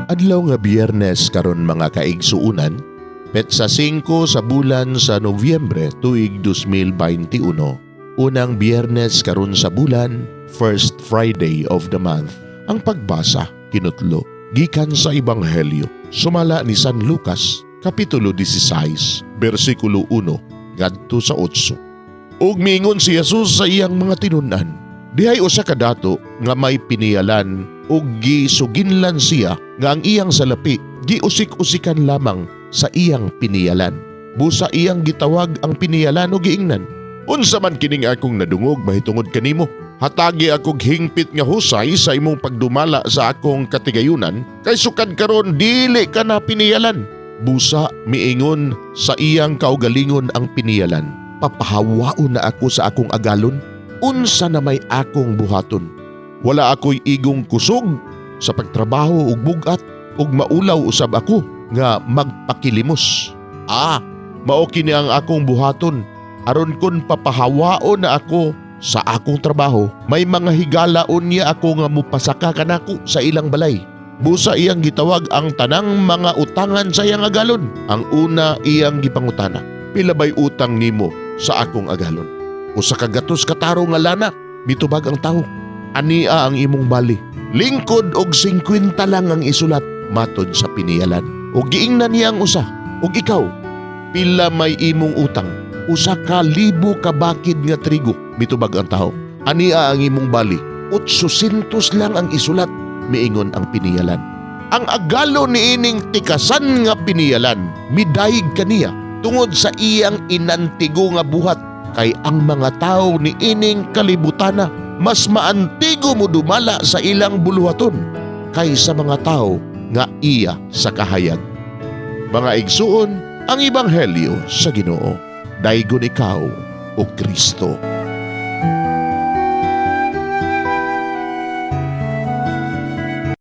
Adlaw nga Biyernes karon, mga kaigsuunan, petsa 5 sa bulan sa Nobyembre, tuig 2021. Unang Biyernes karon sa bulan, first Friday of the month. Ang pagbasa kinutlo gikan sa Ebanghelyo sumala ni San Lucas, kapitulo 16, bersikulo 1 ngadto sa 8. Ug miingon si Jesus sa iyang mga tinun-an, "Dihay usa ka dato nga may piniyalan ug gisuginlan siya nga ang iyang salapi giusik-usikan lamang sa iyang piniyalan. Busa iyang gitawag ang piniyalan ug giingnan, 'Unsa man kining akong nadungog mahitungod kanimo? Hatagi akog hingpit nga husay sa imong pagdumala sa akong katigayunan, kay sukad karon dili ka na piniyalan.' Busa miingon sa iyang kaugalingon ang piniyalan, 'Papahawaon na ako sa akong agalon. Unsa na may akong buhaton? Wala ako'y igong kusog sa pagtrabaho ug bugat ug maulaw usab ako nga magpakilimos. Ah, mao kini ang akong buhaton aron kon papahawaon na ako sa akong trabaho, may mga higala unya ako nga mupasaka kanako sa ilang balay.' Busa iyang gitawag ang tanang mga utangan sa iyang agalon. Ang una iyang gipangutana, 'Pila bay utang nimo sa akong agalon?' 'Usa ka gatos ka tarong nga lana,' mitubag ang tawo. 'Ania ang imong bali. Lingkod og 50 lang ang isulat,' matod sa piniyalan. Ug giingnan niya ang usa, 'Ug ikaw, pila may imong utang?' '1,000 ka bakid nga trigo,' mitubag ang tawo. 'Ania ang imong bali. 800 lang ang isulat,' miingon ang piniyalan. Ang agalon niining tikasan nga piniyalan midayig kaniya tungod sa iyang inantigo nga buhat, kay ang mga tawo niining kalibutana mas maantigo mo dumala sa ilang buluhaton kaysa mga tao nga iya sa kahayag." Mga igsuon, ang ebanghelyo sa Ginoo. Daygon ikaw, o Kristo.